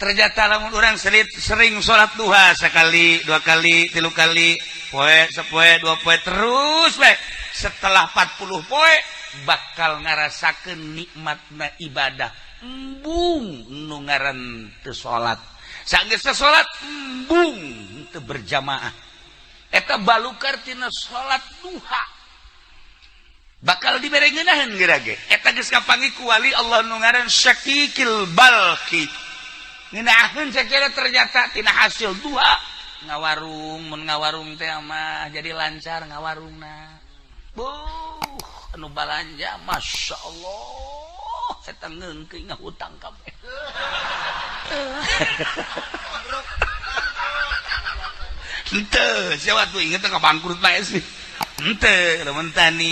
Ternyata lamun urang sering salat duha sekali, dua kali, tilu kali, poe sapoe, dua poe, terus bae, setelah 40 poe bakal ngarasakeun nikmatna ibadah. Embung nu ngaran teu salat, sanggeus salat embung teu berjamaah. Eta balukar tina salat duha bakal dibere ngeunaheun geura ge. Eta geus kapanggih ku wali Allah nu ngaran Syakikil Balki. Ngeunaheun sakira ternyata tina hasil duha ngawarung. Mun ngawarung teh mah jadi lancar ngawarungna. Buh, anu balanja, Masya Allah, eta ngeungkeun ngahutang kabeh. Henteu, siapa tuh inget ka bangkrut bae sih. Henteu, lamun tani,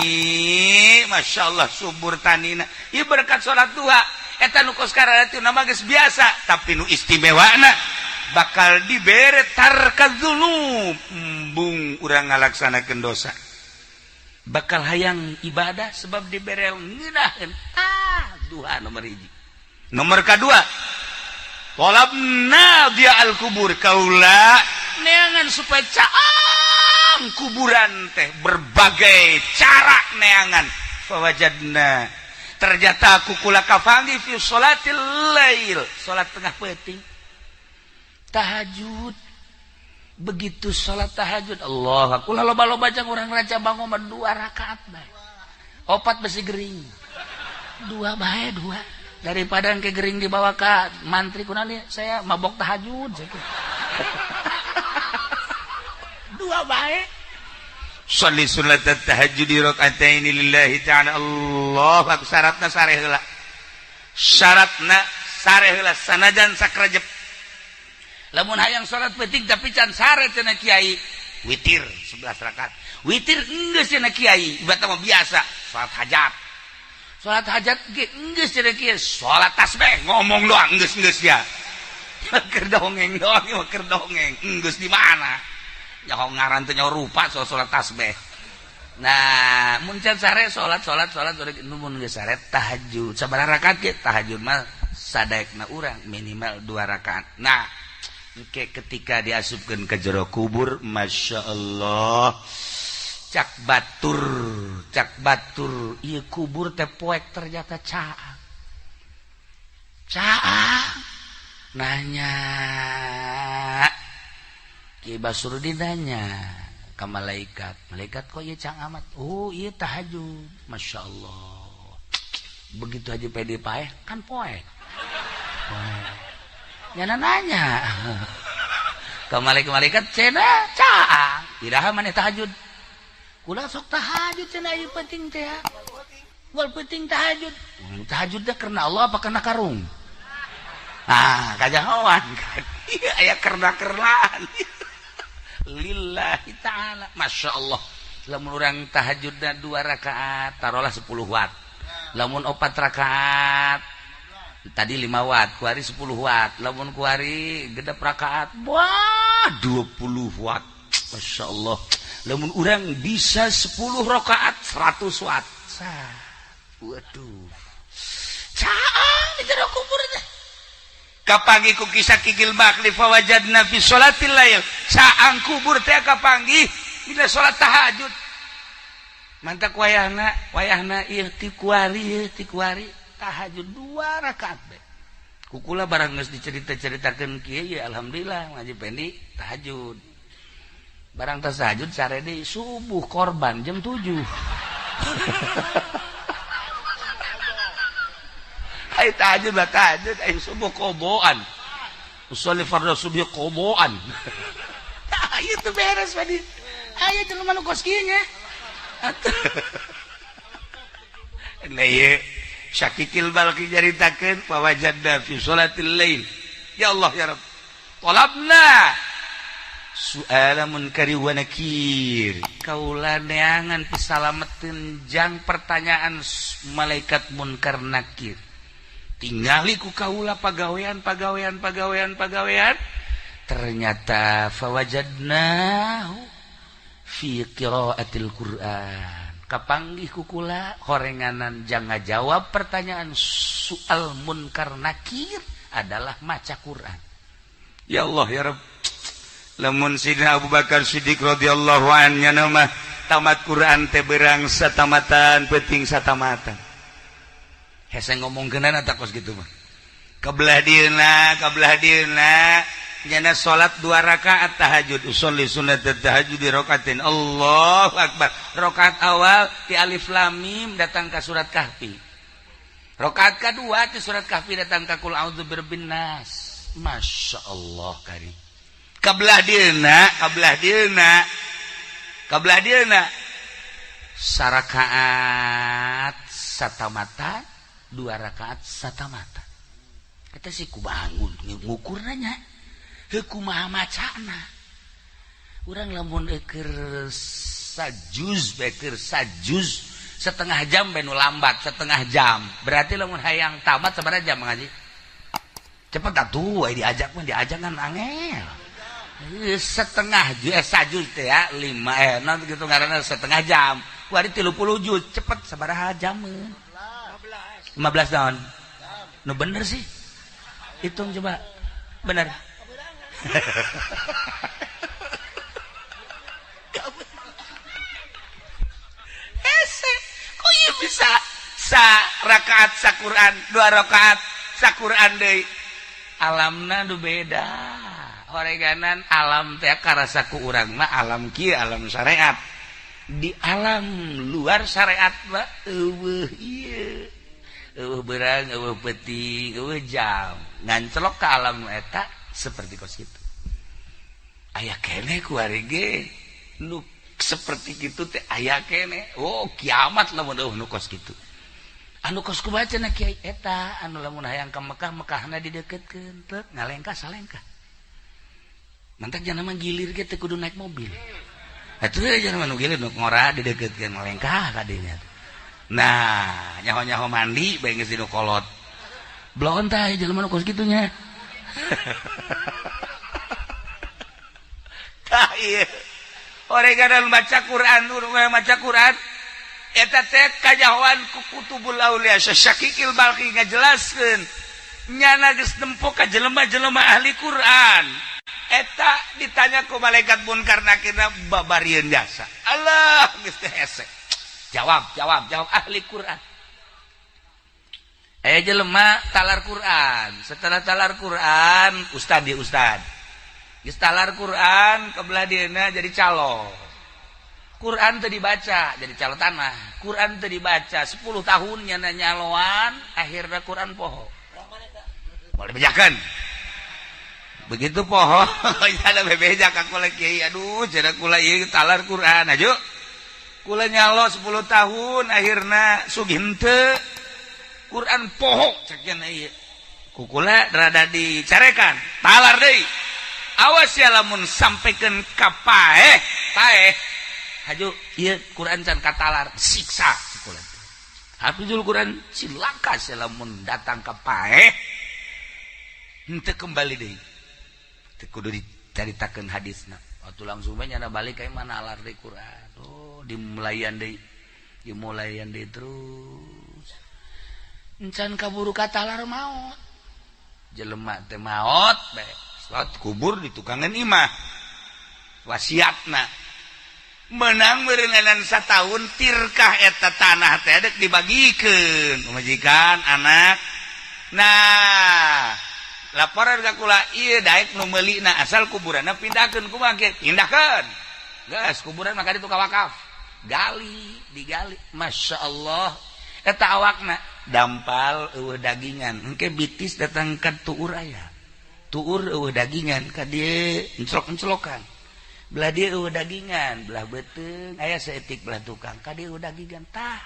Masya Allah, subur tanina. Ieu berkat salat duha. Eta nu kos kararitu nama geus biasa, tapi nu istimewana bakal dibere tarkadzunub. Embung urang ngalaksanakeun dosa. Bakal hayang ibadah sebab dibere ngeunaheun. Ah, duha nomor hiji. Nomor kedua, tolabna dia al kubur, kaula neangan supaya caang kuburan teh, berbagai cara neangan. Fawajadna, ternyata ku kula kapanggih fi sholatil lail, salat tengah peuting, tahajud. Begitu salat tahajud, Allah, kula loba-loba jang urang Raja Bango mah dua rakaat bae, opat besi gering, dua bae, dua, daripada ke gering dibawa ke mantri kunali, saya mabok tahajud saya. Dua bae. Sholli sunat tahajud rakaataini lillahi ta'ala. Allah akbar. Syaratna sare heula, syaratna sare heula, sanajan sakrajep. Lamun hayang salat peuting tapi can sare, cenah kiai, witir 11 rakaat. Witir enggeus, cenah kiai, ibarat mah biasa salat hajat. Salat hajat ge enggeus, cenah kiai, salat tasbih, ngomong doang enggeus, enggeus ya keur dongeng doang mah, keur dongeng enggeus. Di mana nyaho ngaran teh, nyaho rupa soal salat tasbih. Nah, mun can sare salat, salat, salat, salat. Mun geus sare tahajud sabaraha rakaat ge? Tahajud mah sadaekna urang, minimal dua rakaat. Nah, engke ketika diasupkeun ke jero kubur, Masya Allah, cak batur, cak batur, ieu kubur teh poek, ternyata caang caang. Nanya Ki Basrudin, nanya ke malaikat, "Malaikat, kok ieu caang amat?" "Oh, iya, tahajud." Masya Allah, begitu aja pede paeh kan poek poek. Nyana nanya ke malaikat-malaikat, "Cenah caang, iraha maneh tahajud?" "Kula sok tahajud," cenah, "ieu penting teh ya. Wal penting tahajud." Tahajud teh karena Allah apa karena karung? Ah, kajahoan kan. Iya, aya kerna-kernaan. Lillahi ta'ala. Masya Allah. Lamun urang tahajudna dua rakaat, taruhlah 10 watt. Lamun opat rakaat, tadi 5 watt, kuari 10 watt. Lamun kuari genep rakaat, wah, 20 watt. Masya Allah. Lamun urang bisa 10 rakaat, 100 watt. Sah. Waduh. Caang di jero kubur teh. Kapanggih ku kisah Kikil Bakli, fawajadna fi sholatil lail. Caang kubur teh kapanggih bila salat tahajud. Mantak wayahna, wayahna ieu ti kuari, ieu ti kuari tahajud dua rakaat bae. Kukula barang geus dicerita-ceritakeun kieu ya, alhamdulillah ngaji pendi tahajud. Barang tas tahajud sare deui, subuh korban jam 7. Ay tahajud lah tahajud, ay subuh koboan. Usolli fardhu subuh koboan. Tah itu beres tadi. Aya jelema nu kos kieu nya. Nah, ieu Syakikil Balki nyaritakeun fawajadna fi sholatil lail. Ya Allah ya Rabb. Talabna su'ala munkari wa nakir. Kaula neangan pisalameteun jang pertanyaan malaikat munkar nakir. Tingali ku kaula pagawean, pagawean, pagawean, pagawean, ternyata fawajadnahu fi qiraatil Qur'an. Kapanggih ku kula horenganan jang ngajawab pertanyaan soal munkar nakir. adalah maca Quran. Ya Allah ya Rabb, lamun Sidina Abu Bakar Siddiq radhiyallahu anhu mah tamat Quran teh berang satamatan, penting satamatan. Hese ngomongkeunana tak kos kitu mah. Kebelah dieuna, kebelah dieuna nyana salat dua rakaat tahajud, usolli sunnat tahajud di rakaatin, Allahu akbar. Rakaat awal di alif lam mim datang ke surat Kahfi, rakaat kedua di surat Kahfi datang ke qul a'udzu birabbin nas. Masya Allah kari. Kebelah dieuna, kebelah dieuna, kebelah dieuna sarakaat satamata, dua rakaat satamata. Kita sih ku bangun ngukur nanya kumaha macana urang. Lamun eker sajuz, beker sajuz setengah jam benu lambat setengah jam, berarti lamun hayang tamat sabaraha jam ngaji cepet atuh? Aya diajak mah, diajak kan angel. Setengah juz, sajuz teh ya lima, non gitu ngaranna setengah jam. Kuari 30 juz cepet sabaraha jam? 15 tahun nu bener sih, hitung coba bener. Hese kok ieu bisa sa rakaat sa Quran, dua rakaat sa Quran deui? Alamna nu beda horeganan. Alam teh karasa ku urang mah alam kieu, alam syariat. Di alam luar syariat mah eueuh ieu, eueuh beurang, eueuh peuting, eueuh jam. Ngancelok ke alam eta seperti kos kitu aya keneh ku ari ge nu seperti kitu teh aya keneh. Oh, kiamat lamun eueuh nu kos kitu. Anu kos kumaha cenah, Kiai? Eta anu lamun hayang ka Mekah, Mekahna dideukeutkeun, teu ngalengkah salengkah. Mantak jangan mah gilir ge teu kudu naik mobil. Atuh jangan mah nu gilir nu ngora dideukeutkeun, ngalengkah ka dinya. Nah, nyaho-nyaho mandi bae geus dinu kolot. Bloon tah jelema nu kos kitu nya. Tah ieu. Oreganan baca Quran, maca Quran eta teh kajahoan ku kutubul aulia. Syakikil Balkhi ngajelaskeun nyana geus nempo ka jelema-jelema ahli Quran eta ditanya ku malaikat munkar nakir babarieun jasa. Allah, geus teh hese. Jawab, jawab, jawab ahli Quran. Aya jelema talar Quran, setelah talar Quran ustad, dia ustad geus talar Quran, kebelah dieuna jadi calo. Quran teu dibaca, jadi calo tanah. Quran teu dibaca 10 tahun nyana nyaloan, akhirnya Quran poho. Boleh bejakan begitu poho ada bebeja ka kula, "Kiai, aduh," cenah, "kula ieu talar Quran aju kula nyalo 10 tahun, akhirna sugih henteu, Quran poho," cek cenah. "Ieu ku kula rada dicarekan, talar deui. Awas ya lamun sampaikan ka paeh paeh, haju ieu Quran can katalar, siksa kula." Hafizul Quran cilaka lamun datang ka paeh, henteu kembali deui. Teu kudu dicaritakeun hadisna. Waktu langsung bae nyana balik ka mana alar deui Quran. Oh, dimulayan deui, dimulayan deui terus, encan kaburu katalar maot. Jelema teh maot bae, salat kubur di tukangan imah, wasiatna menang meureunan satahun tirkah eta tanah teh dek dibagikeun pamajikan anak. Nah, laporan ka kula, ieu daek nu meulina asal kuburanna pindahkeun. Kumaha kieu pindahkeun? Geus kuburan maka ditu ka wakaf, gali, digali, Masya Allah, eta awakna dampal, eueuh dagingan. Engke bitis datang ka tuur, aya tuur, eueuh dagingan, ka dieu enclok-enclokan. Belah dieu eueuh dagingan, belah beuteung aya saeutik, belah tukang ka dieu eueuh dagingan. Tah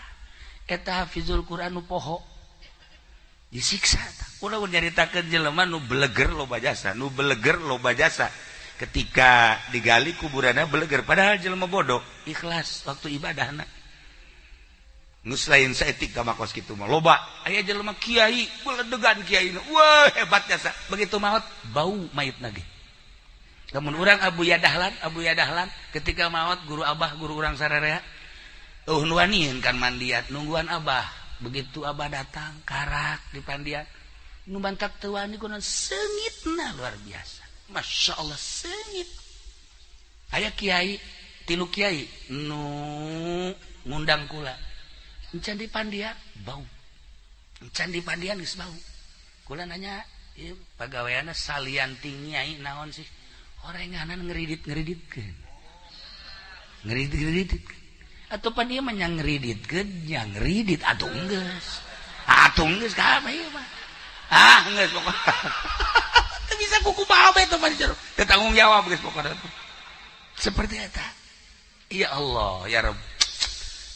eta hafizul Quran nu poho disiksa. Tah ulah nyaritakeun jelema nu beleger loba jasa, nu beleger loba jasa, ketika digali kuburanna beleger, padahal jelema bodoh, ikhlas waktu ibadahna. Geus lain saeutik ka makos kitu mah loba. Aya jelema kiai beledegan, kiai wah hebat jasa, begitu maot bau mayitna ge. Lamun urang Abu Yadahlan, Abu Yadahlan ketika maot, guru abah, guru urang sararea, nu wanian kan mandiat, nungguan abah. Begitu abah datang, karak di pandian. Nu bantak teu wani kunaon seungitna luar biasa. Masya Allah seungit. Aya kiai, tilu kiai nu ngundang kula. Encan di Pandian bau. Encan di Pandian geus bau. Kula nanya, ieu pagaweanna salian ti nyai naon sih? Orenganan ngeridit-ngeriditkeun. Ngeridit-ngeriditkeun. Atuh pan ieu mah nya ngeriditkeun, nya ngeridit atuh geus. Atuh geus kabeh ieu mah. Ah, geus pokokna. Teu bisa kuku bae teh mah jero. Teu tanggung jawab geus pokokna. Seperti eta. Ya Allah, ya Rabb.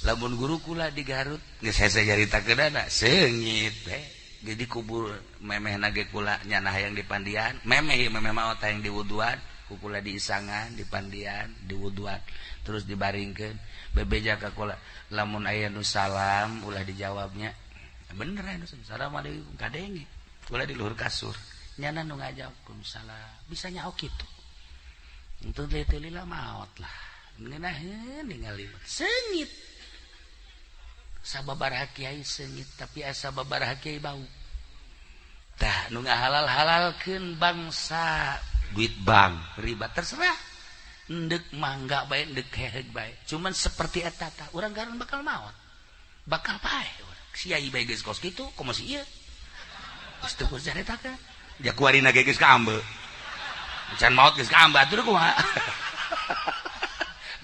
Lamun guru kula di Garut geus hese nyaritakeunana seungit teh. Jadi kubur memeh nage kula nyana hayang di Pandian, memeh memeh maot hayang diwuduan, ku kula diisangan di Pandian, diwuduan, terus dibaringkeun. Bebeja ka kula, lamun aya nu salam ulah dijawabnya. Bener aya nu assalamualaikum kadenge. Kula di luhur kasur. Nyana nu ngajawab salam, bisa nyaho kitu. Untuk teu lila maot lah. Ngeunaheun ningali seungit. Sababaraha kiai seungit tapi asa sababaraha kiai bau. Tah nu ngahalal-halalkeun bangsa duit bank riba terserah. Endek mangga bae endek heheug bae. Cuman seperti eta tah urang garan bakal maot. Bakal paeh urang. Kiai bae geus kos kitu komo si ieu. Geus teu kudu caritakeun. Ja kuarina ge geus kaambe. Can maot geus kaambe atuh kumaha.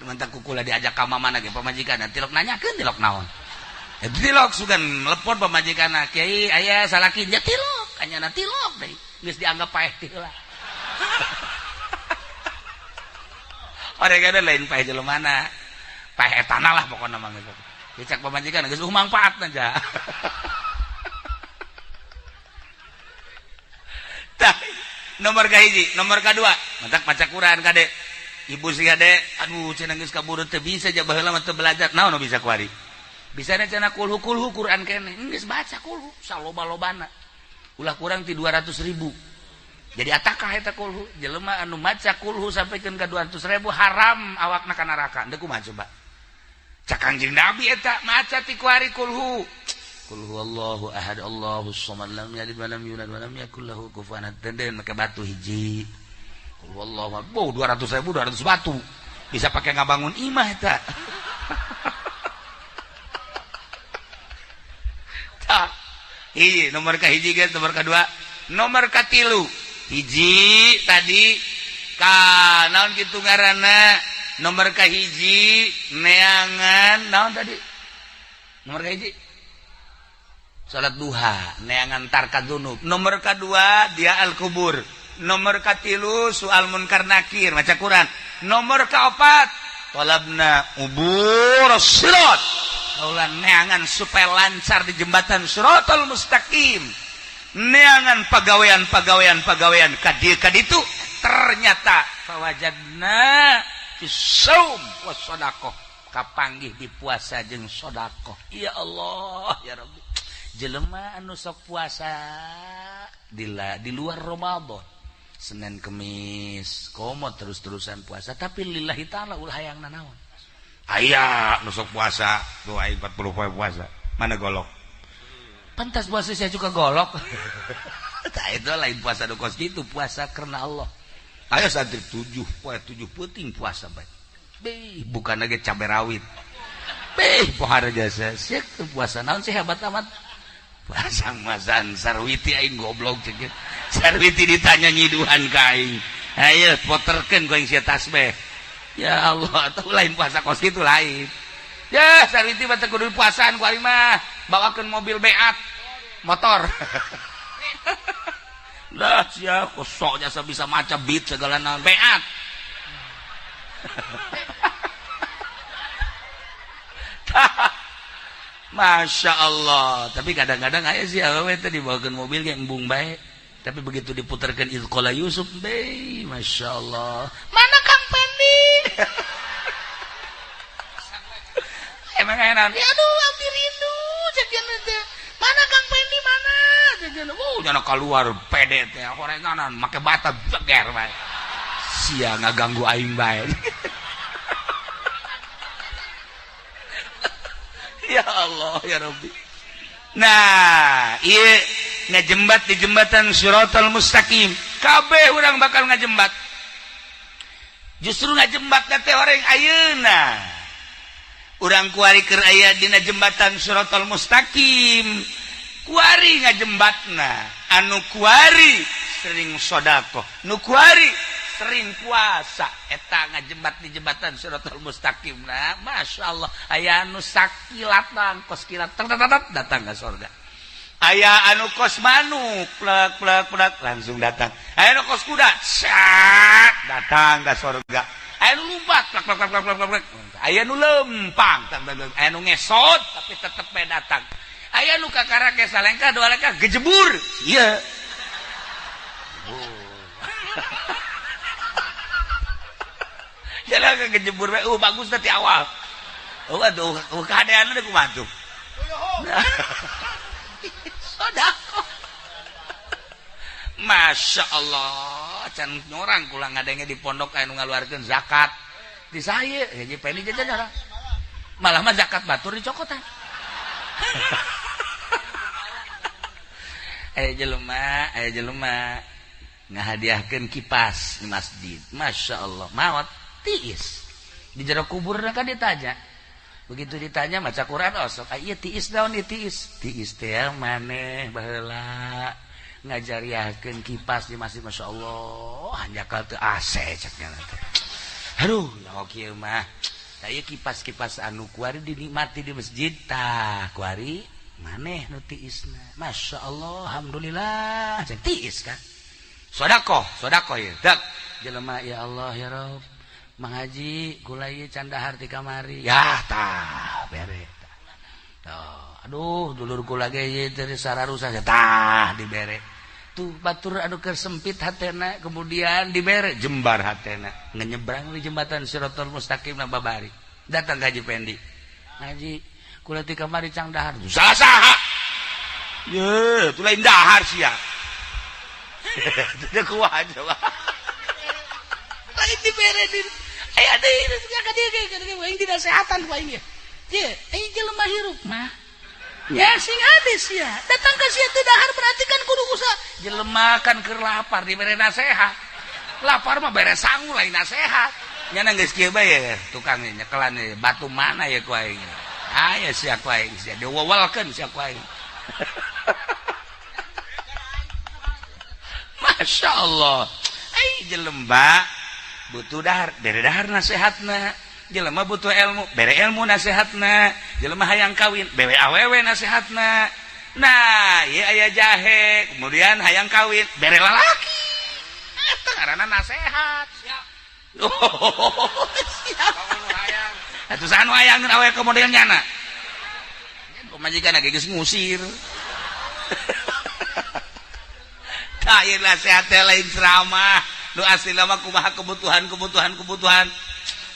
Mantak kukula diajak ka mamana ge pamajikan tilok nanyakeun tilok naon. Tilok sugan telepon pamajikan kiai aya salaki nya tilok anyana tilok deui geus dianggap paeh teh heula. Oregan lain paeh jelemana. Paeh etana lah pokona mah geus. Dicak pamajikan geus mangfaatna ja. Tah nomor kahiji, nomor kadua, mantak maca Quran kade. Ibu sih kade, aduh cenah geus kaburu teu bisa ja baheula mah teu belajar. Naon nu bisa kuari? Bisa cenah kulhu kulhu Quran kene geus baca kulhu saloba-lobana ulah kurang ti 200.000 jadi atakah eta kulhu jelema anu maca kulhu sampaikan ka 200.000 haram awakna ka neraka deuk kumaha coba cak Kangjeng Nabi eta maca ti kuari kulhu qul huwallahu ahad Allahus samad lam yalid walam yulad walam yakul lahu kufuwan ahad den make batu hiji qul huwallahu ahad 200.000 200 batu bisa pakai ngabangun imah eta. Hiji nomor ka hiji guys, nomor kedua, nomor katilu hiji tadi ka naon kitu ngaranna nomor ka hiji neangan naon tadi nomor ka hiji salat duha neangan tarka dzunub, nomor kedua dia al kubur, nomor katilu soal munkar nakir maca Quran, nomor kaopat talabna ubur sirat kaulan neangan supaya lancar di jembatan siratal mustaqim, neangan pagawean kadieu kaditu ternyata fawajadna fis-shaum was shadaqah kapanggih di puasa jeung sedekah. Ya Allah ya Rabbi, jelema anu sok puasa di luar Ramadan Senin Kemis komo terus-terusan puasa tapi lillahi ta'ala ulah hayang nanaon. Aya nu sok puasa tuh aing 40 poe puasa mana golok pantas puasa saya juga golok. Tah itu lain puasa nu kos kitu, puasa karena Allah. Aya santri 7 poe 7 peuting puasa bae. Beh bukan lagi cabe rawit. Beh pohara jasa sia puasa naon sih hebat amat. Puasa masan sarwiti aing goblok cek. Sarwiti ditanya nyiduhan ka aing. Ayo poterkeun ku aing sia tasbih. Ya Allah, atau lain puasa kos kitu lain. Ya, sarwiti mah teu kudu puasaan ku aing mah. Bawakeun mobil beat, motor. Lah sia kosok jasa bisa maca beat segala naon beat. Masya Allah. Tapi kadang-kadang aya sih awewe teh dibawakeun mobil ge embung bae. Tapi begitu diputarkan Izqala Yusuf, be, Masya Allah. Mana Kang Pendi? Emang enak. Ya aduh, abdi rindu. Teh. Mana Kang Pendi mana? Jajan. Oh, jangan keluar pede teh. Horenganan make bata beger bae. Sia ngaganggu aing bae. Ya Allah ya Rabbi. Nah, ieu ngajembat di jembatan Shiratal Mustaqim. Kabeh urang bakal ngajembat. Justru ngajembat teh orang ayeuna. Urang kuari keur aya dina jembatan Shiratal Mustaqim. Kuari ngajembatna, anu kuari sering sodakoh, nu kuari sering puasa, eta ngajembat di jembatan Shiratal Mustaqim. Nah, Masya Allah, aya anu sakilatan kos kilat datang ke surga. Aya anu kos manuk plek plek plek langsung datang. Aya anu kos kuda sat datang ke surga. Aya anu lumpat plek plek plek plek plek. Aya anu lempang, aya anu ngesot tapi tetep bae datang. Aya nu kakara ge salengkah dua lengkah gejebur. Ieu. Jalan ke gejebur bae, bagus tadi awal. Oh aduh, kahadean teh kumaha tuh. Sedekah. Masya Allah, can nyorang kula ngadenge di pondok aya nu ngaluarkeun zakat. Di saya, Haji Pendi jajan orang. Malah mah zakat batur dicokotan. Aya jelema ngahadiahkeun kipas di masjid. Masya Allah, maot tiis. Di jero kubur kan ditanya. Begitu ditanya maca Quran osok, ieu tiis daun ieu tiis. Tiis teh maneh baheula ngajariahkeun kipas di masjid. Masya Allah, hanjakal teu AC ceknya teh. Aduh, nyaho kieu mah. Tah ieu kipas-kipas anu kuari dinikmati di masjid tah kuari maneh nu tiisna. Masya Allah, alhamdulillah. Cek tiis kan. Sodakoh, sodakoh ieu. Dak jelema ya Allah ya Rob. Mang Haji kula ieu can dahar ti kamari. Ya tah bere. Tuh, aduh dulur kula ge ieu teh sararusa tah dibere. Tuh batur anu keur sempit hatena kemudian dibere jembar hatena. Ngenyebrang di jembatan Shiratal Mustaqim na babari. Datang ka Haji Pendi. Haji kula ti kamari cang dahar. Salah saha? Ye, tu lain dahar sia. Teu kuat coba. Lain dibere di aya deui ka dieu aing dinasehatan ku aing ye. Ye, aing jelema hirup mah. Ya sing hade sia. Datang ka sia teu dahar berarti kan kudu usaha. Jelema kan keur lapar dibere nasehat. Lapar mah bere sangu lain nasehat. Nya geus kieu bae ya tukang nyekelan batu mana ya ku aing. Aya sia ku aing sia diwewelkeun sia ku aing. Masya Allah. Ai jelema butuh dahar, bere dahar nasehatna. Jelema butuh ilmu, bere ilmu nasehatna. Jelema hayang kawin, bere awewe nasehatna. Nah, ieu aya jahe, kemudian hayang kawin, bere lalaki. Eta ngaranna nasehat. Siap. Oh, siap. Atuh saha nu hayangeun awewe ka model nyana? Pamajikan ge geus ngusir. Tah ieu nasehat teh lain ceramah. Nu asli lama kumaha kebutuhan.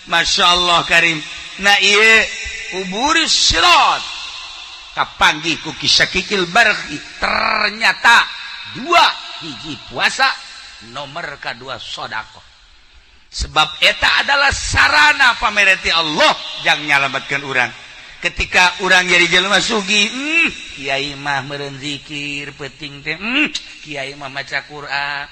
Masya Allah Karim. Nah ieu uburis sirat kapanggih ku kisakikil barhi. Ternyata dua hiji puasa nomor kedua sodakoh. Sebab eta adalah sarana pamereti Allah jang nyalamatkeun urang. Ketika urang jadi jelema sugih, kiai mah meureun zikir peuting teh, kiai mah maca Quran,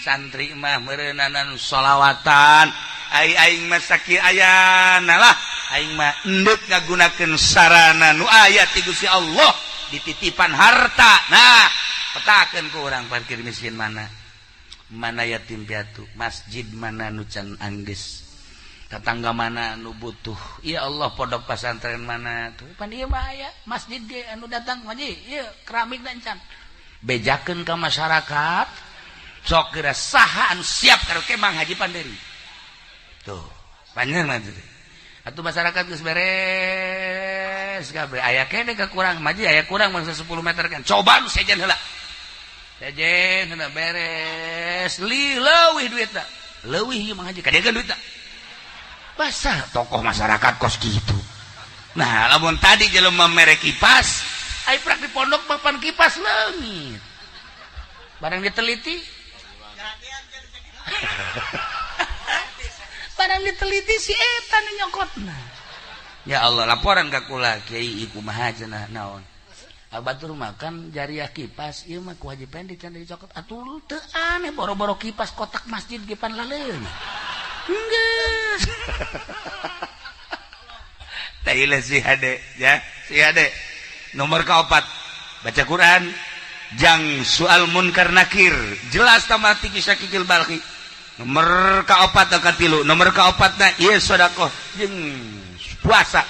santri mah meureunanan sholawatan. Ai aing mah sakieu ayana lah, aing mah endek ngagunakeun sarana nu aya ti Gusti Allah dititipan harta. Nah, petakeun ku urang parkir miskin mana? Mana yatim piatu, masjid mana nu can anggeus. Tetangga mana nu butuh, ya Allah pondok pesantren mana tuh pan ieu mah aya masjid ge anu datang haji ieu keramik dan can bejakeun ka masyarakat sok geura saha anu siap karaoke Mang Haji Panderi tuh panjang mah atuh masyarakat geus beres kabeh aya keneh kakurang maji aya kurang mangsa 10 meter kan coba nu sejen heula sejen heula beres li leuwih duitna leuwih ieu Mang Haji kadegan duitna. Basah tokoh masyarakat kos gitu. Nah, lamun tadi jelema mere kipas, ai prak di pondok papan kipas leungit. Barang diteliti. Barang diteliti si eta nu nyokotna. Ya Allah, laporan ka kula kiai kumaha cenah naon. Batur makan jariah kipas ieu mah kewajiban dicanda dicokot atuh teu aneh boro-boro kipas kotak masjid ge pan laleun geus. Tailah si hade ya, si hade nomor keempat baca Quran jang soal munkar nakir jelas tambah tinggi Syakikil Balkhi. Nomor keopat atau katilu, nomor keopat na ieu sodakoh jeung puasa.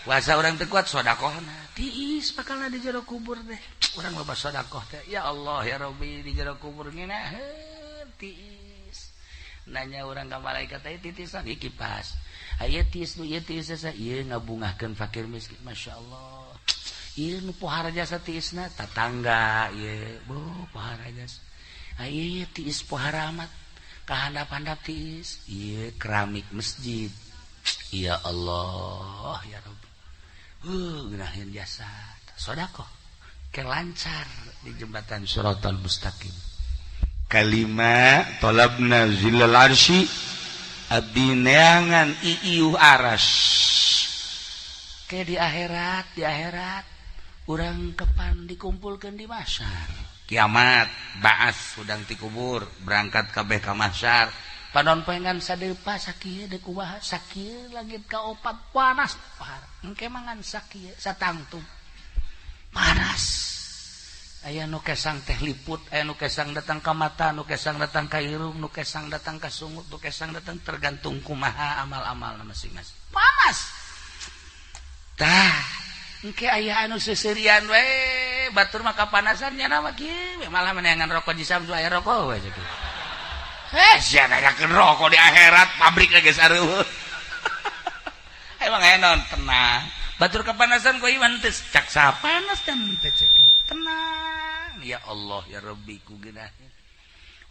Puasa orang teu kuat, sodakoh na tiis bakal di jero kubur deh. Urang loba sodakoh teh, ya Allah ya Rabbi, di jero kubur ngeunaheun tiis. Nanya urang ka malaikat teh, titisan ieu kipas aya tiis nu ieu tiis asa ieu ngabungahkeun fakir miskin, Masya Allah. Ieu nu pohara jasa tiisna tatangga ieu bo pohara jasa. Ieu tiis pohara amat kahandap-handap tiis ieu keramik masjid. Ya Allah ya Rabbi, ngeunaheun jasa sodakoh ke lancar di jembatan Shiratal Mustaqim. Kalima talabna zillal arsy, abdi neangan iiuh aras ke di akhirat. Di akhirat urang kepan dikumpulkan di mahsyar kiamat, baas hudang ti kubur berangkat kabeh ka mahsyar. Panon poe ngan sadepa sakieu deuk kumaha sakieu langit kaopat panas pohara engke mangan sakieu satangtung panas. Aya nu kesang teh liput, aya nu kesang datang ka mata, nu kesang datang ka irung, nu kesang datang ka sungut, nu kesang datang tergantung kumaha amal-amal masing-masing. Panas tah engke aya anu seuseurian we batur mah kapanasan nya mah kieu malah meneangan rokok di Samsu aya rokok we kieu. Eh, sia nanyakeun rokok di akhirat, pabrik geus areueuh. Emang aya naon tenang. Batur kepanasan ku iman teh cak saha panas dan teh cek. Tenang. Ya Allah ya Rabbi ku geunaheun.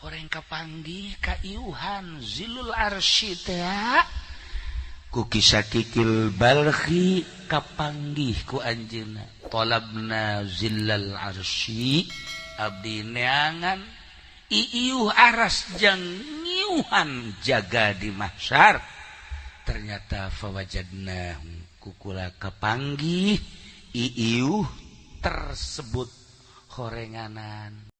Orang kapanggih ka iuhan zilul arsy teh ku Kisakikil Balkhi kapanggih ku anjeunna talabna zillal arsy, abdi neangan iiuh aras jang ngiuhan jaga di mahsyar. Ternyata fawajadna kukula kapanggih iiuh tersebut horenganan.